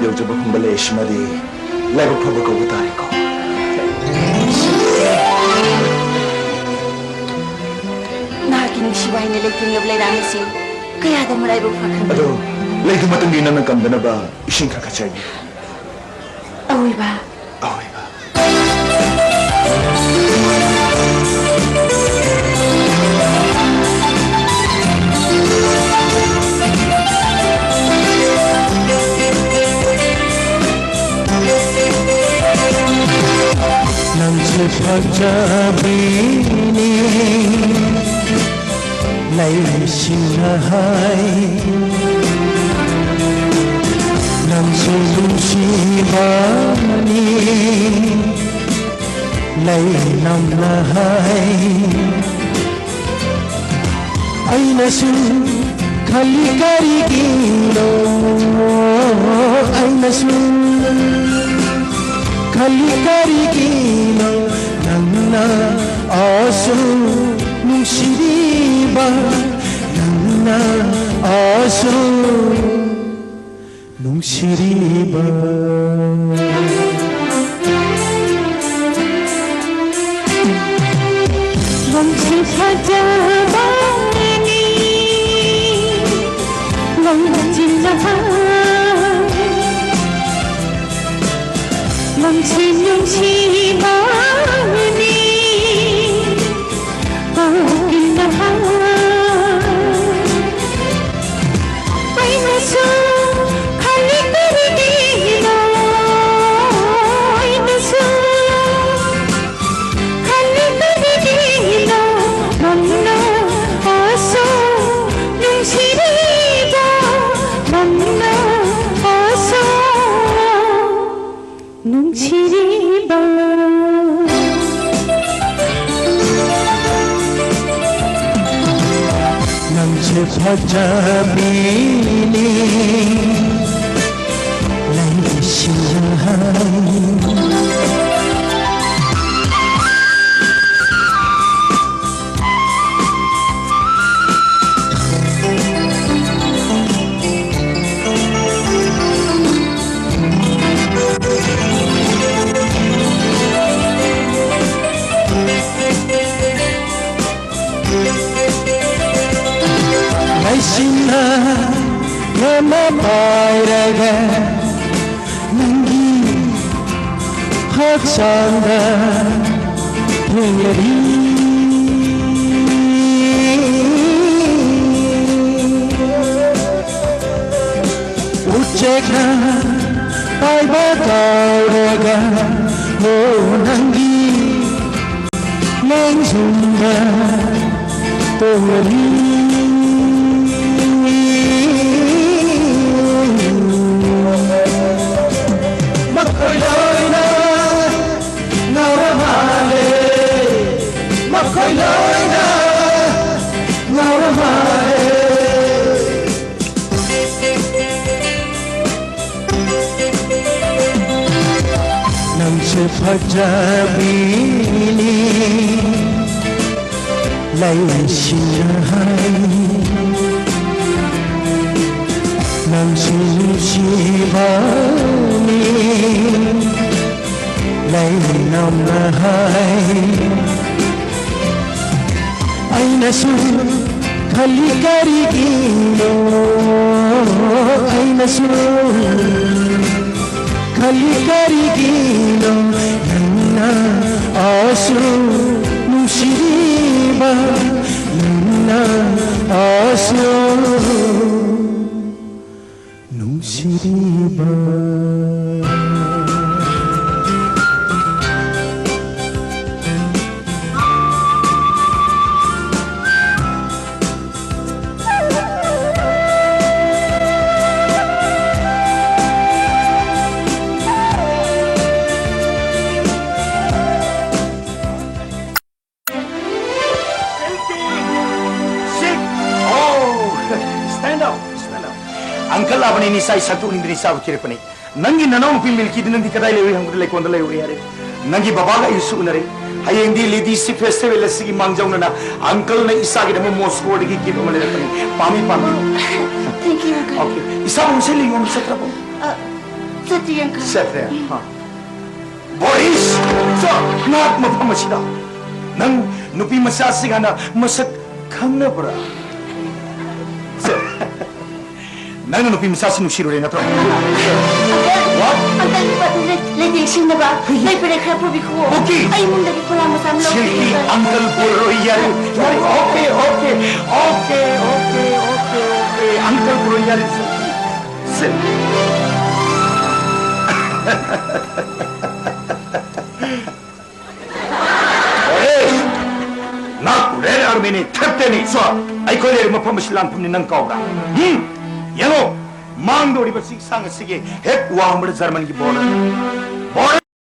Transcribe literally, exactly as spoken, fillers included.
ꯌꯧꯖꯕ ꯐꯪꯕ ꯂꯩꯔꯤꯁꯤꯃꯗꯤ ꯂꯥꯏꯕꯛ ꯐꯕ ꯀꯧꯕ ꯇꯥꯔꯦꯀꯣ꯫ ꯅꯍꯥꯛꯀꯤ ꯅꯨꯡꯁꯤꯕ ꯍꯥꯏꯅ ꯂꯩꯇꯦꯡꯂꯕ ꯂꯩꯔꯥꯡ ꯑꯁꯤ ꯀꯌꯥꯗ ꯃꯔꯥꯏꯕꯛ ꯐꯈ꯭ꯔꯕ꯫ ꯑꯗꯣ ꯂꯩꯗꯨ ꯃꯇꯨꯡꯒꯤ ꯅꯪꯅ ꯀꯟꯗꯅꯕ ꯏꯁꯤꯡ ꯈꯔ ꯈꯔ ꯆꯥꯏꯕꯤꯌꯨ꯫ ꯑꯑꯣꯏꯕ꯫ ꯑꯑꯣꯏꯕ꯫ ꯅꯪꯁꯦ ꯐꯖꯕꯤꯅꯤ꯫ ꯂꯩꯁꯤꯡꯅ ꯍꯥꯏ, ꯅꯪꯁꯨ ꯅꯨꯡꯁꯤꯕꯅꯤ, ꯂꯩꯅꯝꯅ ꯍꯥꯏ꯫ ꯑꯩꯅꯁꯨ ꯈꯜꯂꯤ ꯀꯔꯤꯒꯤꯅꯣ, ꯑꯩꯅꯁꯨ ꯈꯜꯂꯤ ꯀꯔꯤꯒꯤꯅꯣ, ꯅꯪꯅ ꯑꯁꯨꯛ ꯅꯨꯡꯁꯤꯔꯤꯕ, ꯅꯪꯅ ꯑꯁꯨꯛ ꯅꯨꯡꯁꯤꯔꯤꯕ꯫ ꯋꯥꯡꯁꯨ ꯐꯖꯕꯅꯤ, ꯋꯥꯡꯖꯤꯟꯅ ꯍꯥꯏ꯫ ꯅꯪꯁꯤ ꯅꯨꯡꯁꯤꯕꯅꯤ, ꯄꯥꯎꯒꯤ ꯅꯍꯥ꯫ ꯑꯩꯅꯁꯨ ꯈꯜꯂꯤ ꯀꯔꯤꯒꯤꯅꯣ, ꯑꯩꯅꯁꯨ ꯈꯜꯂꯤ ꯀꯔꯤꯒꯤꯅꯣ, ꯅꯪꯅ ꯑꯁꯨꯛ ꯅꯨꯡꯁꯤꯔꯤꯕ, ꯅꯪꯅ ꯑꯁꯨꯛ ꯅꯨꯡꯁꯤꯔꯤꯕ꯫ ꯅꯪꯁꯦ ꯐꯖꯕꯤꯅꯤ, ꯂꯩꯁꯤꯡꯅ ꯍꯥꯏ꯫ ꯍꯛꯆꯥꯡꯗ ꯊꯦꯡꯂꯔꯤ꯫ ꯎꯆꯦꯛꯅ ꯄꯥꯏꯕ ꯇꯧꯔꯒ, ꯍꯣ, ꯅꯪꯒꯤ ꯂꯦꯡꯖꯨꯝꯗ ꯇꯣꯡꯂꯔꯤ꯫ ꯃꯈꯣꯏ ꯂꯣꯏꯅ ꯉꯥꯎꯔ ꯃꯥꯜꯂꯦ꯫ ꯃꯈꯣꯏ ꯂꯣꯏꯅ ꯉꯥꯎꯔ ꯃꯥꯜꯂꯦ꯫ ꯅꯪꯁꯦ ꯐꯖꯕꯤꯅꯤ, ꯂꯩꯁꯤꯅ ꯍꯥꯏ꯫ ꯅꯪꯁꯦ ꯅꯨꯡꯁꯤꯕꯅꯤ, ꯂꯩꯅꯝꯅ ꯍꯥꯏ꯫ ꯑꯩꯅꯁꯨ ꯈꯜꯂꯤ ꯀꯔꯤꯒꯤꯅꯣ, ꯑꯩꯅꯁꯨ ꯈꯜꯂꯤ ꯀꯔꯤꯒꯤꯅꯣ, ꯅꯪꯅ ꯑꯁꯨꯛ ꯅꯨꯡꯁꯤꯔꯤꯕ, ꯅꯪꯅ ꯑꯁꯨꯛ ꯅꯨꯡꯁꯤꯔꯤꯕ꯫ Sit. Oh, stand up, stand up. Uncle ꯂꯥꯛꯑꯕꯅꯤ, ꯅꯤꯁꯥ ꯏꯁꯥ ꯇꯣꯛꯅꯤꯡꯗꯅ ꯏꯆꯥꯕꯨ ꯊꯤꯔꯛꯄꯅꯤ꯫ ꯅꯪꯒꯤ ꯅꯅꯥꯎꯅꯨꯄꯤ ꯃꯤꯜꯀꯤꯗꯤ ꯅꯪꯗꯤ ꯀꯗꯥꯏ ꯂꯩꯔꯨꯏ ꯍꯪꯕꯗ ꯂꯩꯀꯣꯟꯗ ꯂꯩꯔꯨꯔꯦ ꯍꯥꯏꯔꯦ꯫ ꯅꯪꯒꯤ ꯕꯕꯥꯒ ꯑꯩꯁꯨ ꯎꯅꯔꯦ꯫ ꯍꯌꯦꯡꯗꯤ ꯂꯦꯗꯤꯁ ꯐꯦꯁꯇꯤꯚꯦꯜ ꯑꯁꯤꯒꯤ ꯃꯥꯡꯖꯧꯅꯅ ꯑꯪꯀꯜꯅ ꯏꯆꯥꯒꯤꯗꯃꯛ ꯃꯣꯁꯀꯣꯗꯒꯤ ꯒꯤꯐ ꯑꯃ ꯂꯩꯔꯛꯄꯅꯤ꯫ ꯄꯥꯝꯃꯤ, ꯄꯥꯝꯃꯤ꯫ Thank you, uncle. Okay. ꯏꯆꯥꯕꯨ ꯉꯁꯤ ꯂꯤꯌꯣꯟ ꯆꯠꯇ꯭ꯔꯕꯣ? ꯑ, ꯆꯠꯇ꯭ꯔꯤ, uncle. ꯆꯠꯇ꯭ꯔꯦ? ꯍꯥ꯫ ꯕꯣꯔꯤꯁ! ꯆꯣ, ꯉꯥꯏꯍꯥꯛ ꯃꯐꯝ ꯑꯁꯤꯗ꯫ ꯅꯪ ꯅꯨꯄꯤ ꯃꯆꯥꯁꯤꯡ ꯍꯥꯟꯅ ꯃꯁꯛ ꯈꯪꯅꯕ꯭ꯔꯥ? ꯆꯣ꯫ ꯅꯪꯅ ꯅꯨꯄꯤ ꯃꯆꯥꯁꯤ ꯅꯨꯡꯁꯤꯔꯨꯔꯦ ꯅꯠꯇ꯭ꯔꯣ? What? Uncle, uncle, ꯂꯩ-, ꯂꯩꯇꯦ꯫ ꯌꯦꯡꯁꯤꯟꯅꯕ ꯂꯩꯕꯤꯔꯦ, ꯈꯔ ꯄꯨꯕꯤꯈꯣ꯫ ꯑꯣꯀꯦ꯫ ꯑꯩ ꯏꯃꯨꯡꯗꯒꯤ ꯄꯣꯂꯥꯡ ꯃꯆꯥ ꯑꯃ ꯁꯤꯜꯀꯤ ꯂꯧꯕꯤꯔꯦ꯫ ꯑꯪꯀꯜ ꯄꯨꯔꯔꯣꯏ, ꯌꯥꯔꯦ, ꯌꯥꯔꯦ, okay, okay, okay, okay, okay, uncle ꯄꯨꯔꯔꯣꯏ, ꯌꯥꯔꯦ, ꯁꯤꯜꯀꯤ, ꯁꯤꯜꯀꯤ꯫ ꯍꯣꯔꯦꯁ! ꯅꯥꯛ ꯔꯦꯗ ꯑꯥꯔꯃꯤꯅꯤ, ꯊꯦꯞꯇꯦꯅꯤ꯫ ꯁꯣ, ꯑꯩꯈꯣꯏ ꯂꯩꯔꯤꯕ ꯃꯐꯝ ꯑꯁꯤ ꯂꯥꯟꯐꯝꯅꯤ, ꯅꯪ ꯀꯥꯎꯕ꯭ꯔꯥ? ꯍꯨꯝ? ꯌꯦꯡꯉꯣ, ꯃꯥꯡꯗꯧꯔꯤꯕ ꯆꯤꯡꯁꯥꯡ ꯑꯁꯤꯒꯤ ꯍꯦꯛ ꯋꯥꯡꯃꯗ ꯖꯔꯃꯟꯒꯤ ꯕꯣꯔꯗꯔ꯫